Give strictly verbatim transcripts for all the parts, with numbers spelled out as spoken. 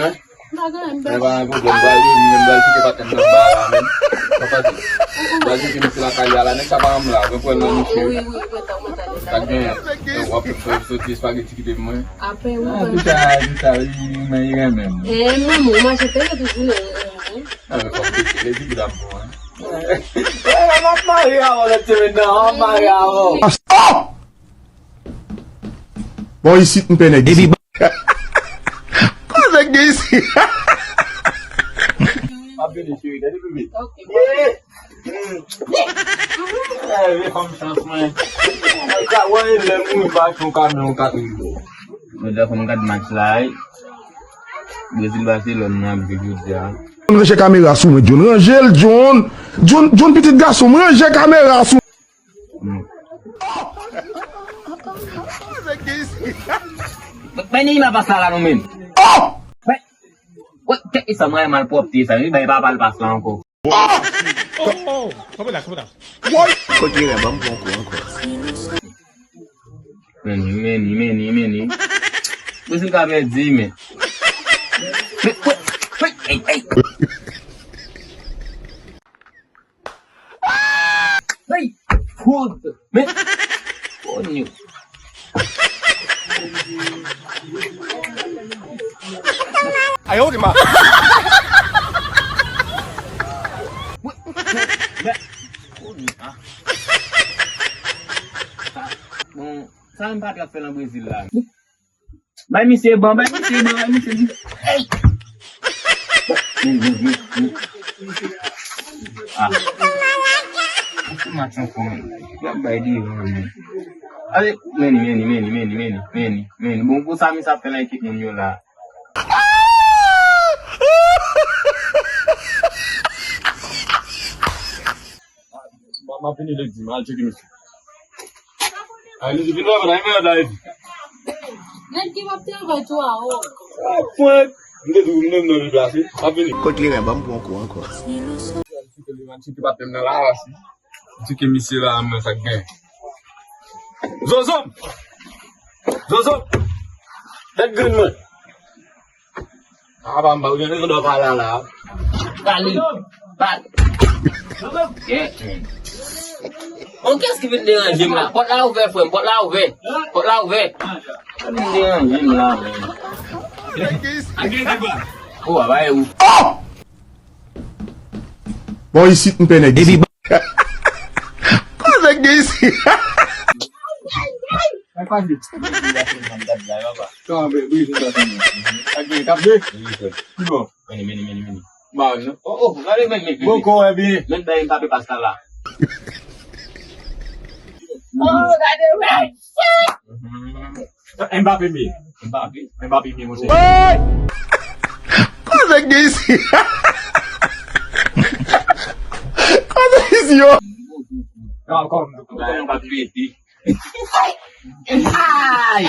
Hein? M pa gen anyen, m pèdi. Mwen pa gen pwoblèm, m pral vini, m pral kite patèm nan ba la menm. Sa pase. M pral kite misye lakay li a la, nèg sa pa janm la, mwen pran nan misye. Wi, wi, wi, mwen ta, mwen ta, mwen ta. Sa gen, w ap fè soti espageti kite pou mwen. Apre, wi, ah, mwen. Tout sa, tout sa, li, li, li renmen m. Eh, manman, ou mache peye tout jounen, eh, eh. Ah, men fòk te kite, di bout ap bon, hein. Eh, m ap marye avè w lòt semèn nan, m ap marye avè w. Oh! Bon, isit m pè nèg isit. Koze gen isi. M ap vini, cheri, tande bebe. Ok. Yeah. Mm. Eh, vye fanm chans mwen. Sa wè lè m mouri pa yon kamyon yon kat rive. Jodi a fò m gad match la, wi. Brezil Baselòn nan ap jwe jodi a. John, ranje kamera sou mwen, John. Ranje l, John. John, John, pitit gason m, ranje kamera sou. Mm. Men, men, ni ma pas la, la, nou menm. Oh! Men, wè, tèt li sa, mwen, malpwòpte sa, li bay papa l pas la ankò. Oh! Oh, oh, kanpe la, kanpe la. Woy! Kote la, ban m pran kou ankò. Meni, meni, meni, meni. Brezil ka pèdi, men. Men, wè, wè, ey, ey. Hey! Fout! Men! Konyo! Ayo, de ma. Bon, sa menm pa t ap fè nan Brezil la. Bay misye ban, bay misye ban, bay misye ban. Hey! Men, men, men, men. Ah. Fè match ankò, men. Y ap bay devan, men. Ale, men, men, men. Bon, pou sa, men sa fè nan ekip moun yo la. M ap vini ledi, m al tcheke misye. Ay, li di, vin travay, vin travay. Nèg ki p ap travay tou a, o. O, pwen. M te di w, m menm nan deplase. M ap vini. Kot li ren, ban m pran kou ankò. M al tcheke li, m al tcheke patnè m nan la, si. M tcheke misye la, mwen sa k gen. Zozo! Zozo! Tèt grenn mwen. Ah, pa m pa gen rezon dò pa la la. Pale. Pale. Bon, kiyès ki vin deranje m la? Pòt la ouvè, frè m. Pòt la ouvè. Pòt la ouvè. Sa vin deranje m la, men. Oh, a bay ou. Bon, isit m pè nèg isit. Koze gen isit. Sa k pase? Sa k gen? K ap de? Ki bò? Meni, meni, meni, meni. Ba, non. Oh, oh, gade, men, men, men. Bon, kò, e byen. Men, bay Mbappé pas la, la. Oh, gade, men. Mbappé, men. Mbappé. Mbappé, men, monchè. Koze gen isit. Koze isit, yo. Kòm, kòm, kòm Mbappé. Ay!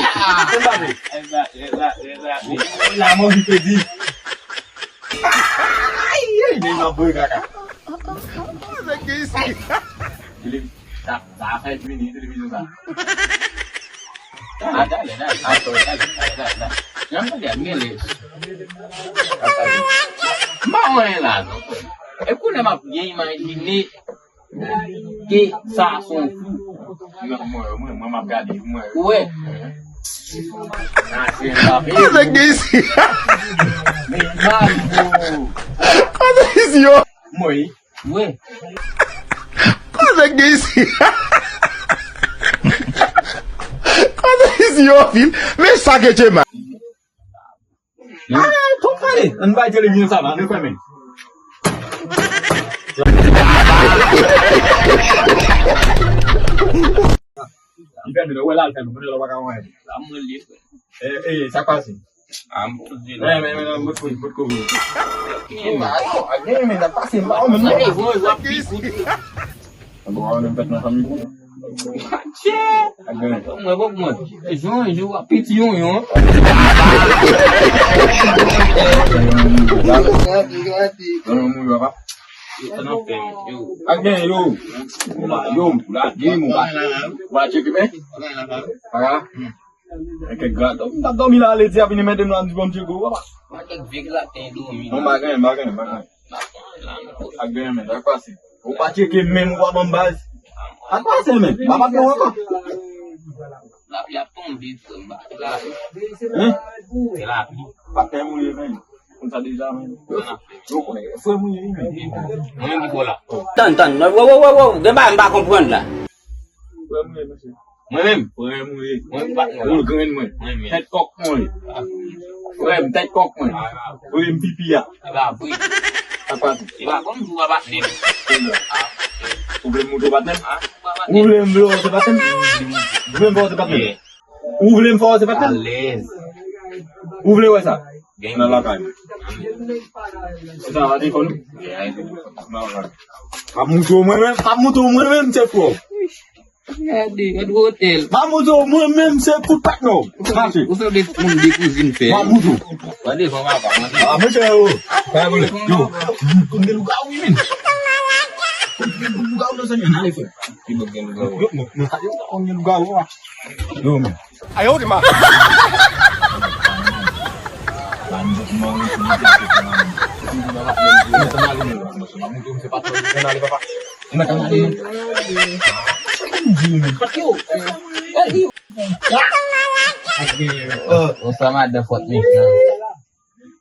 Mbappé. Mbappé, Mbappé, Mbappé. La mò ki pèdi. Ay, ay, men nan boy kaka. Sa, sa fè vini televizyon sa. Ah, dale, dale, dale, dale, dale, dale. Jan m tande a, mele. M pa wè anyen la, non. E kounye m ap byen imajine. Ke sa se yon fou. Mwen, mwen, mwen, mwen, m ap gade, mwen. Ou wè? Sa se Mbappé. Koze gen isit. Neymar, bro. Koze isit, yo. Mwen. Ou wè? Koze gen isit. Koze isit, yo, fil. Men sa ke Djema. Ah, twòp pale. Ann bay televizyon sa la, ann fèmen. Li fèmen, wè la, l fèmen, kounye a w pa ka wè. La mwen li, frè. Eh, eh, sa k pase? Ah, m poze la. Men, men, men, men, bout kouvri, bout kouvri. Gen ba yo, a gen men, sa k pase, m pa wè menm non. Gade, bon, w ap pi kout. Bon, w ap menm fèt nan fanmi tou. Tchè! Mwen, bon, mwen. Yon jou, yon jou, w ap piti yon, yon. Ak gen yo. Yo, la, gen yo. Wa tcheke, men. Aga. Gen kèk gra. M t ap dòmi la, ale di a vini mete nou an di bon Diego, papa. Kèk vye graten dòmi. Non, pa gen, pa gen, pa gen. Ak gen, men, sa k pase? Ou pa tcheke menm, ou pa ban m baz. Sa k pase, men? M pa bat nou ankò. Lapli ap tonbe, frè m, ba, lapli. Hein? Se lapli. Patè mouye, men. Konn sa deja, men. Yo konnen, frè mouye, wi, men. Mwen menm ki fò la. Tann, tann, wo, wo, wo, wo, gen bagay m pa konprann la. Frè mouye, mesye. Mwen menm? Frè mwen ye. Mwen pa. Boul grenn mwen. Mwen menm. Tèt kòk mwen ye. Frè m, tèt kòk mwen. Voye m pipi a. E pa vre. Sa k pase? E pa kòm si w pa patnè m. Ou vle m montre w patnè m? Ou vle m vle w se patnè m? Ou vle m fè w se patnè m? Ou vle m fè w se patnè m? Alèz. Ou vle wè sa? Nan lakay mwen. Se sa, pa telefòn ou? Nan lakay. M ap montre w mwen menm, m ap montre w mwen menm, se fò. Gade, gade otèl. M ap montre w mwen menm se kout pat non. Mache. Ou se de moun de kouzin fè. M ap montre w. Mande fò papa, mande. Ah, monchè, yo. Fè boule. Yo. Konn gen lougawou, wi, men. Konn gen lougawou nan zòn yo, n ale fè. Ki bòt gen lougawou? Yo, non, non, sa yo konn gen lougawou, wa. Yo, men. Ayo, de ma. Ou sa madan fòt mechan.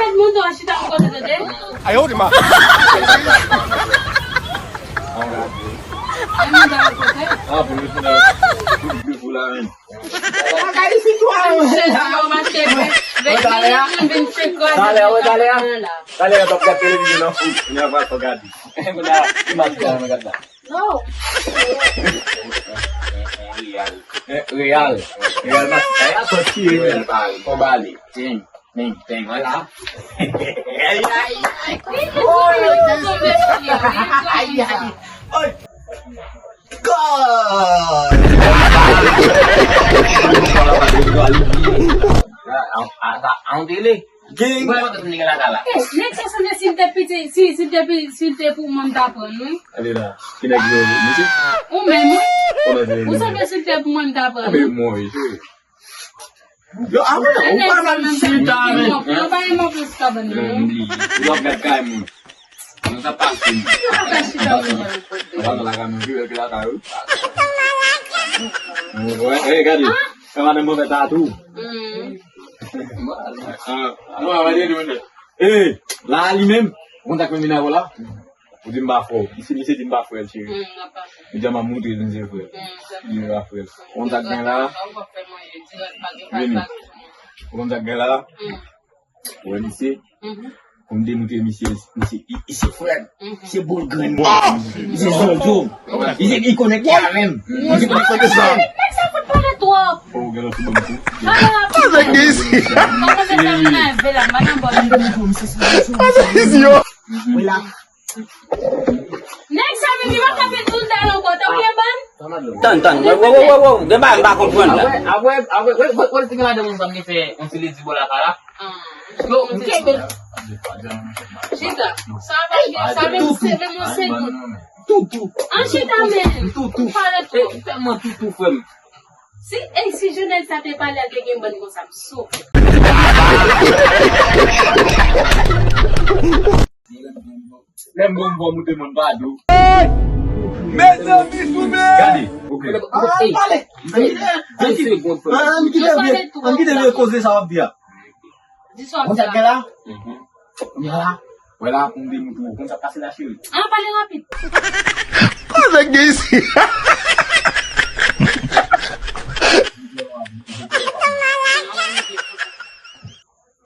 met mouton an chita yon kote, tande? Ay, yo, di ma. An gade. An gade kote. Ah, pou nou fè tout de pou la menm. Talè a, talè a, talè a, t ap gade televizyon nan fout. Kounye a va fò gade. Kounye a, ki match la, mwen gade la. Non. Real. Eh, Real. Real Madrid. Real sòti, Real bale. Fò bale. Ting, ting, ting. Vwala. Ay, ay, ay. Ay, ay. Oy. Gòl! An, an, an, an, dele. Gen. Mwen pa konn nèg la la. Eh, nèg sa sanble si l te piti, si, si l te pi-, si l te pou mwen, m ta pran l, wi. Ale la. Ki nèg yo, mesye? Ou menm, wi. Ou sanble si l te pou mwen, m ta pran l, wi. Yo, avan, ou pa nan chita, men. Yo pa renmen plis kabann nan, non. Yo ap gad kay moun. Mwen sa pase. Yo pa ka chita, men. Yo pa nan lakay mwen, pi bèl ke lakay ou. Wè, wè, gade. Sa madanm mwen fè tatou. Hmm. Ah, non, a va di nou. Eh, la li menm, ou konn sa k fè m vin avè w la? Ou di m pa frè w. Misye, misye di m pa frè l, cheri. Hmm, m ap pase. Li di a m ap montre l misye frè l. Hmm, sa. Li di m pa frè l. Ou konn sa k gen la? Vini. Ou konn sa k gen la? Hmm. Ou wè misye? Mhm. Pou m demontre misye, misye, i, i se frè m. Mhm. Se bòl grenn mwen. Misye zòzò. Misye, i konèkte avè m. Misye konèkte avè m. Nèg sa fout pale twòp. Oh, gen lòt moun tou. Ah, pa sa k gen isi? Kòman se fè m nan vè la, m pa nan bòl. Sa se isi yo. Wè la. Nèg sa menm, li pa kanpe tout talon bò, tankou yon bann. Tann, tann, wè, wè, wè, wè, wè, gen bagay m pa konprann la. Apre, apre, apre, wè, wè, wè, ti gen ladan moun sa m te fè yon ti ledi bò lakay la. Ah. Yo, m kenbe. Chita, sa pa gen, sa menm, se menm yon segonn. Toutou. An chita, men. Toutou. Pale twòp. Fè mwen toutou, frè m. Si, ey, si Jonel sa te pale, al te gen bann konsa, m soufle. Lè m bon, m bon, moute moun pa dou. Mezanmi, souple! Gade, ok. Ah, pale! Ann kite vye, ann kite vye koze sa w ap di a. Di sa w ap di a. Konn sa k gen la? Mhm. Kounye a la, wè la pou m demontre w. Konn sa k pase la, cheri? Ah, pale rapid. Konn sa k gen isi?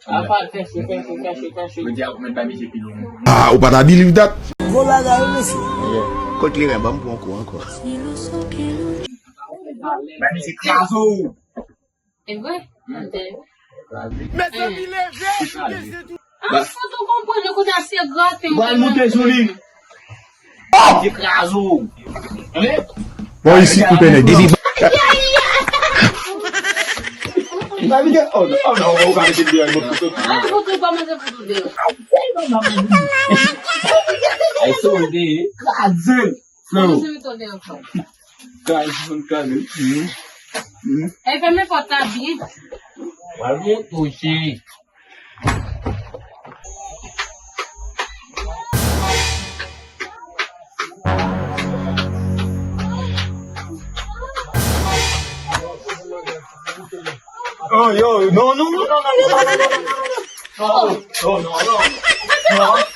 Apa, kèche, kèche, kèche, kèche. Jodi a, ou mèt bay misye pil. Ah, ou pa ta believe that? Gwo bagay, wi, mesye. Yeah. Kot kleren, ban m pran kou ankò. Bay misye kraze w. E vre? Mezanmi, leve, leve tou. Ah, fout ou konprann, kote a se graten. Pral monte sou li. Ekraze w. Bon, isi, koupe nèg isi. Ba vide, oh non, oh non, ou ka mete deyò, mwen fout ou. Ah, fout ou, kòmanse fout ou deyò. Ay, sa w te ye? Kraze l. Freo. Kòmanse mete w deyò, freo. Kal, kal. Hmm. Hmm. E fèmen pòt la byen. Pral monte w, cheri. Oh, yo, non, non, non. Non, non, non, non. Non, non, non, non.